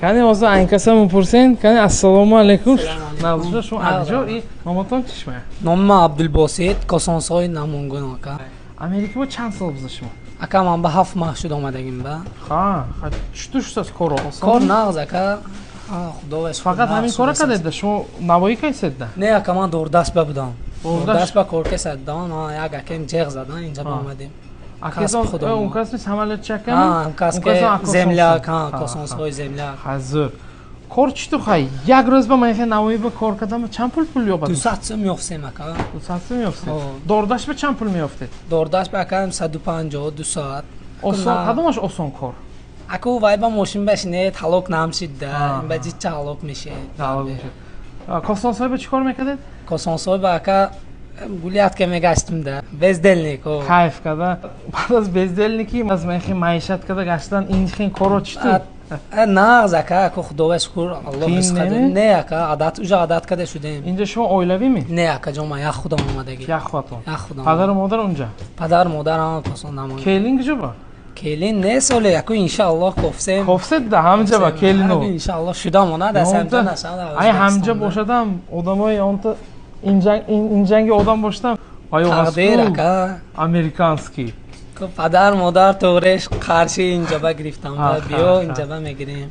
Кани ҳозир айнкаса мепурсен. Кани, ассалому алайкум. Навзуда, шумо аҷо и номатон чишма? Номи ман Абдулбосит, Косонсои Намунгун, ака. Америка бо чанд сол буза шумо? Ака, ман ба 7 моҳ шуд омадагим ба. Ха, чутур шудааст коро? Кор нағз, ака, худо. Фақат ҳамин кора кардед? Шумо навоӣ кайседда? Не, ака, ман дордаст ба будам, дордаст ба кор кесаддам. Як акем ҷеғ задан, инҷа ба омадем. Он кас самолётчаками? Кас земляк, косонсои земляк. Ҳазур кор читу хай, як рӯз ба ман навоӣ ба кор кардам, чанд пул ёбад? 200 сум ёфтем, ака. 200 сум ёфтед. Дордаш ба чанд пул меёфтед? Дордаш ба, ака, 150, 200. Осон, кадомаш осон кор? Аку, вай ба мошин башинед, ҳалок намшид да, ба ҷичча ҳалок мешед. Косонсой ба чӣ кор мекардед? Косонсой ба, ака, гулять ка мегаштим да, бездельник. Кайф када. Баъд аз бездельники, аз мехи маишат када гаштан, ин хин коро читу? Нағз, ака, аку, худова шукр, аллоҳ ризқ. Не, ака, одат, уже одат када шудем. Инҷа шумо оилавӣ? Не, акаҷон, ман як худам омадагӣ. Як худатон? Як худам. Падару модар унҷа? Падару модар ҳама косон намон. Келин куҷо ба? Келин не, соли яку, иншааллоҳ, кофсем. Кофсед да ҳамҷа ба келину? Иншааллоҳ, шуда монад, аз ҳамҷа нашавад. Ай, ҳамҷа бошадам, одамои онта инҷанги одам бошадам. Тақдир, ака. Американский. Падар модар тоғреш қарши, инҷаба гирифтам, биё, инҷаба мегирем.